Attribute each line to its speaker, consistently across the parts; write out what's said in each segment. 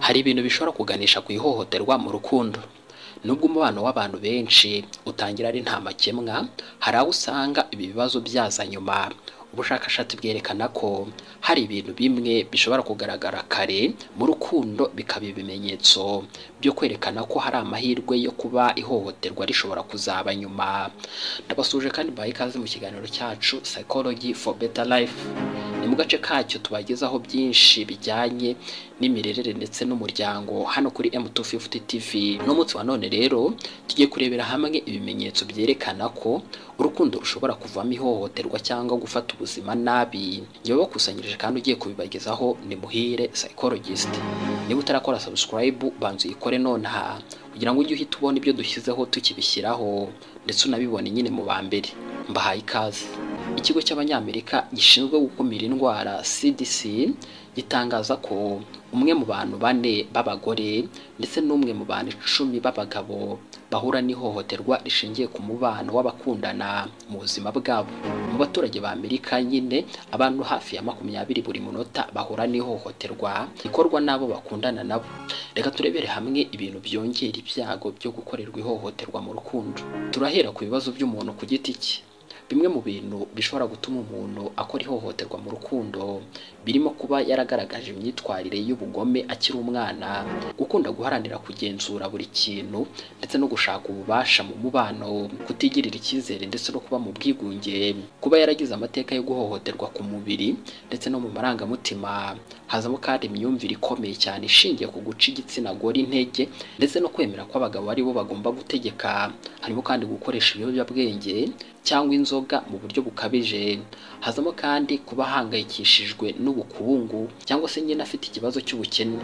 Speaker 1: Hari ibintu bishobora kuganisha ku ihohoterwa mu rukundo. Nubwo umubano w'abantu benshi utangira ari nta makemwa, hari aho usanga ibi bibazo byaza nyuma. Ubushakashatsi bwerekana ko hari ibintu bimwe bishobora kugaragara kare mu rukundo bikaba ibimenyetso byo kwerekana ko hari amahirwe yo kuba ihohoterwa rishobora kuzaba nyuma. Ndabasuje kandi mbahaye ikaze mu kiganiro cyacu Psychology for Better Life. Ni mu gace kacyo tubagezaho byinshi bijyanye n'imirerere ndetse n'umuryango hano kuri M250 TV. N'umunsi wa none rero tugiye kurebera hamwe ibimenyetso byerekana ko urukundo rushobora kuvamo ihohoterwa cyangwa gufata ubuzima nabi. Njyewe bakusanyirije kandi ugiye kubibagezaho ni Muhire Psychologist. Niba utarakora subscribe banza uyikore nonaha kugira ngo ujye uhita ubona ibyo dushyizeho tukibishyiraho ndetse unabibone nyine mu ba mbere. Mbahaye ikaze. Ikigo cy'Abanyamerika gishinzwe gukumira indwara CDC gitangaza ko umwe mu bantu 4 b'abagore ndetse n'umwe mu bantu 10 b'abagabo bahura n'ihohoterwa rishingiye ku mubano w'abakundana mu buzima bwabo. Mu baturage ba Amerika nyine abantu hafi ya 20 buri munota bahura n'ihohoterwa rikorwa n'abo bakundana nabo. Reka turebere hamwe ibintu byongera ibyago byo gukorerwa ihohoterwa mu rukundo. Turahera ku bibazo by'umuntu ku giti cye. Bimwe mu bintu bishobora gutuma umuntu akora ihohoterwa mu rukundo birimo kuba yaragaragaje imyitwarire y'ubugome akiri umwana, gukunda guharanira kugenzura buri kintu ndetse no gushaka ububasha mu mubano, kutigirira icyizere ndetse no kuba mu bwigunge, kuba yaragize amateka yo guhohoterwa ku mubiri ndetse no mu marangamutima. Hazamo kandi imyumvire ikomeye cyane ishingiye ku guca igitsina gore intege ndetse no kwemera ko abagabo ari bo bagomba gutegeka. Harimo kandi gukoresha ibiyobyabwenge cyangwa inzoga mu buryo bukabije. Hazamo kandi kuba ahangayikishijwe n'ubukungu cyangwa se nyine afite ikibazo cy'ubukene.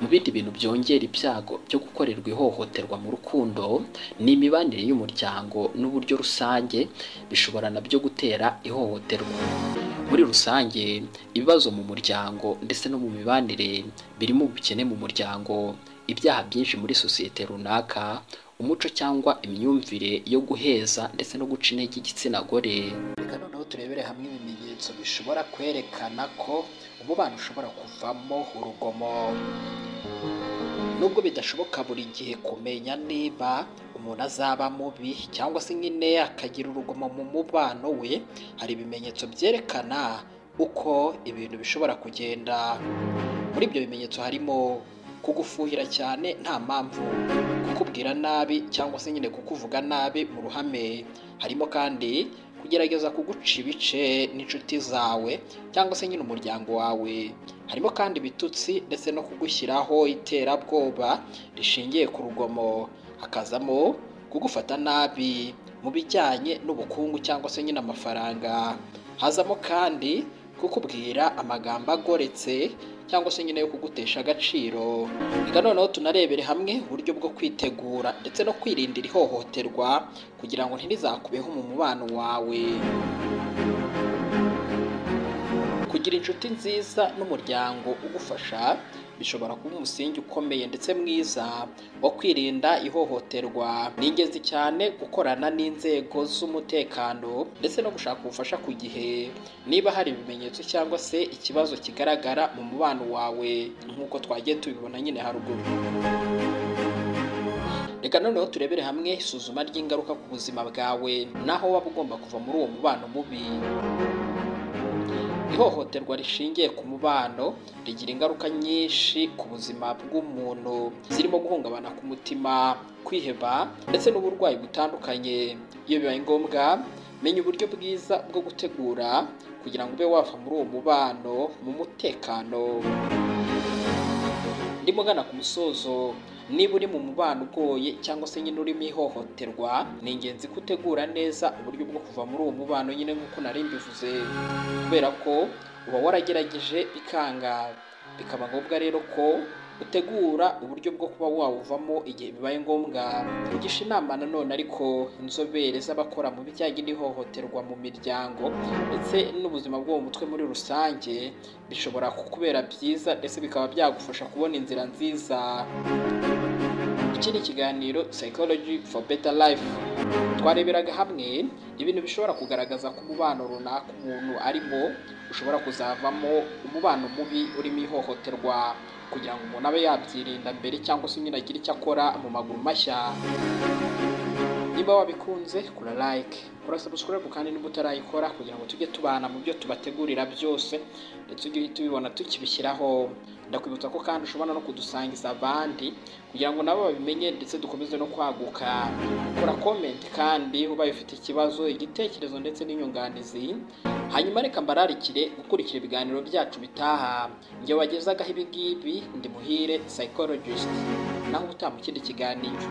Speaker 1: Mu bindi bintu byongera ibyago byo gukorerwa ihohoterwa mu rukundo ni imibanire y'umuryango n'uburyo rusange bishobora nabyo gutera ihohoterwa. Muri rusange ibibazo mu muryango ndetse no mu mibanire birimo ubukene mu muryango, ibyaha byinshi muri sosiyete runaka, umuco cyangwa imyumvire yo guheza ndetse no guca intege igitsina gore.
Speaker 2: Reka noneho turebere hamwe ibimenyetso bishobora kwerekana ko umubano ushobora kuvamo urugomo. Nubwo bidashoboka buri gihe kumenya niba umuntu azaba mubi cyangwa se nyine akagira urugomo mu mubano we, hari ibimenyetso byerekana uko ibintu bishobora kugenda. Muri ibyo bimenyetso harimo kugufuhira cyane nta mpamvu, kukubwira nabi cyangwa se nyine kukuvuga nabi mu ruhame. Harimo kandi kugerageza kuguca ibice n'inshuti zawe cyangwa se nyine umuryango wawe. Harimo kandi ibitutsi ndetse no kugushyiraho iterabwoba rishingiye ku rugomo. Hakazamo kugufata nabi mu bijyanye n'ubukungu cyangwa se nyine amafaranga. Hazamo kandi kukubwira amagambo agoretse cyangwa se nyine yo kugutesha agaciro. Reka noneho tunarebere hamwe uburyo bwo kwitegura ndetse no kwirindira ihohoterwa kugira ngo ntirizakubeho mu mubano wawe. Kugira inshuti nziza n'umuryango ugufasha bishobora kuba umusingi ukomeye ndetse mwiza wo kwirinda ihohoterwa. Ni ingenzi cyane gukorana n'inzego z'umutekano ndetse no gushaka ubufasha ku gihe niba hari ibimenyetso cyangwa se ikibazo kigaragara mu mubano wawe nk'uko twagiye tubibona nyine haruguru. Reka noneho turebere hamwe isuzuma ry'ingaruka ku buzima bwawe naho waba ugomba kuva muri uwo mubano mubi. Ihohoterwa rishingiye ku mubano rigira ingaruka nyinshi ku buzima bw'umuntu, zirimo guhungabana ku mutima, kwiheba ndetse n'uburwayi butandukanye. Iyo bibaye ngombwa, menya uburyo bwiza bwo gutegura kugira ngo ube wava muri uwo mubano mu mutekano. Ndimo ngana ku musozo. Niba uri mu mubano ugoye cyangwa se nyine urimo ihohoterwa, ni ingenzi gutegura neza uburyo bwo kuva muri uwo mubano nyine nk'uko nari mbivuze, kubera ko uba waragerageje bikanga. Bikaba ngombwa rero ko utegura uburyo bwo kuba wawuvamo igihe bibaye ngombwa. Kugisha inama nanone ariko inzobere z'abakora mu bijyanye n'ihohoterwa mu miryango ndetse n'ubuzima bwo mu mutwe muri rusange bishobora kukubera byiza ndetse bikaba byagufasha kubona inzira nziza. Iki ni ikiganiro Psychology for Better Life. Twareberaga hamwe ibintu bishobora kugaragaza ko umubano runaka umuntu arimo ushobora kuzavamo umubano mubi urimo ihohoterwa, kugira ngo umuntu abe yabyirinda mbere cyangwa se nyine agire icyo akora mu maguru mashya. Niba wabikunze, kora like, kora subscribe, kandi niba utarayikora, kugira ngo tujye tubana mu byo tubategurira byose ndetse ujye uhita ubibona tukibishyiraho. Ndakwibutsa ko kandi ushobora no kudusangiza abandi kugira ngo nabo babimenye ndetse dukomeze no kwaguka. Kora comment kandi ubaye ufite ikibazo, igitekerezo ndetse n'inyunganizi. Hanyuma reka mbararikire gukurikira ibiganiro byacu bitaha. Njye wagezagaho ibi ngibi ndi Muhire Psychologist, naho ubutaha mu kindi kiganiro.